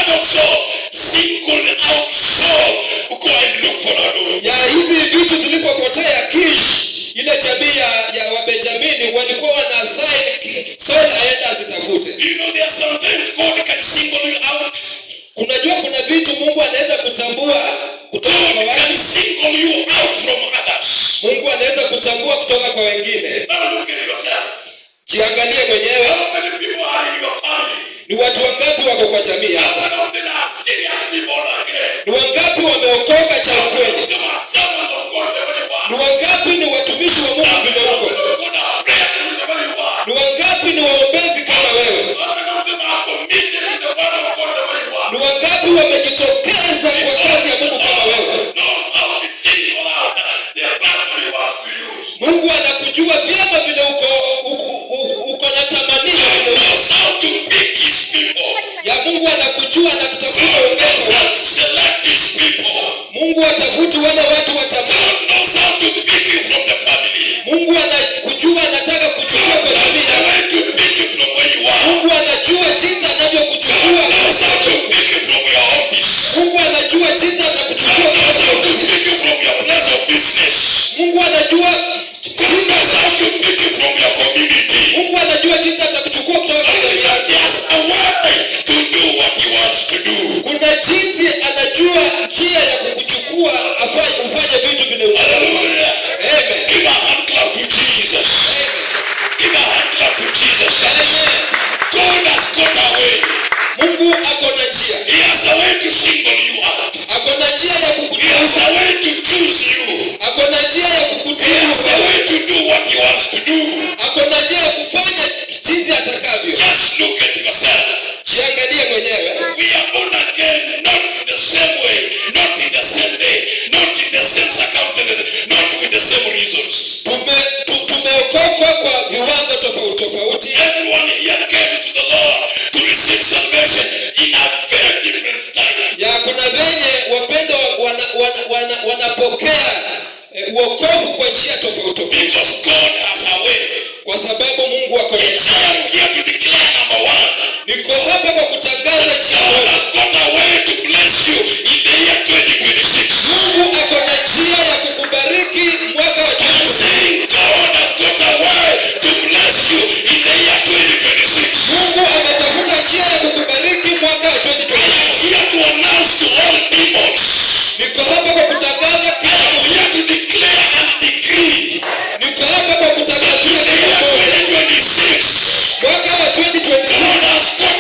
son of Saul singled out Saul to go and look for those. Ya hizi vitu zilipopotea, Kish, ile jamii ya Wabenjamini, walikuwa wana assign Saul aende azitafute. Do you know there are sometimes God can single you out? Unajua kuna vitu Mungu anaweza kutambua kutoka God kwa watu. Can single you out from others. Mungu anaweza kutambua kutoka kwa wengine. Now look at yourself. Jiangalie mwenyewe. How many people are in your family? Ni watu wangapi wako kwa jamii yako? How many of them are seriously born again? Ni wangapi wameokoka cha ukweli? Them are servants of God the way you are. Ni wangapi ni watumishi wa Mungu vile uko? God are prayerful the way you are. Ni wangapi ni waombezi kama wewe? How many of them are committed to the word of God the way you are? Ni wangapi wamejitokeza kwa kazi ya Mungu kama wewe? Knows how to single out the person he wants to use. Mungu anakujua vyema vile uko na tamanio God vile uko. Knows how to pick his people. Ya Mungu anakujua na kutafuta God knows wengine. How to select his people. Mungu atafuti wale watu wa tamaa. God knows how to pick you from the family. Mungu anakujua, anataka kuchukua God kwa knows jamii the yako. way to pick you from where you are. Mungu anajua jinsi anavyokuchukua. God knows how to pick you from your office. Mungu anajua jinsi atakuchukua God knows kutoka how to ofisi. Pick you from your place of business. Mungu anajua God knows how to pick you from your community. Mungu anajua jinsi atakuchukua kutoka kwa jamii yako. He has a way to do what he wants to do. Kuna jinsi anajua njia ya kukuchukua ufanye vitu vile unataka. Hallelujah. Amen. Give a hand clap to Jesus. Give a hand clap to Jesus. Amen. God has got a way. Mungu ako na njia. He has a way to single you out. Ako na njia ya He kukuteua. has a way to choose you. Ako na njia ya He kukuteua. has a way to do what he wants to do. Ako na njia ya kufanya jinsi atakavyo. Just look at yourself. Jiangalie mwenyewe. We are born again not in the same way, not in the same day, not in the same circumstances, not with the same reasons. Tumeokokwa kwa viwango tofauti tofauti. Everyone here came to the Lord to receive salvation in a very different style. Ya kuna venye wapendwa wanapokea uokovu kwa njia tofauti tofauti. Because God has a way. Kwa sababu Mungu ako na I njia. Am here to declare number one. Niko hapa kwa kutangaza njia God moja. Has got a way to bless you.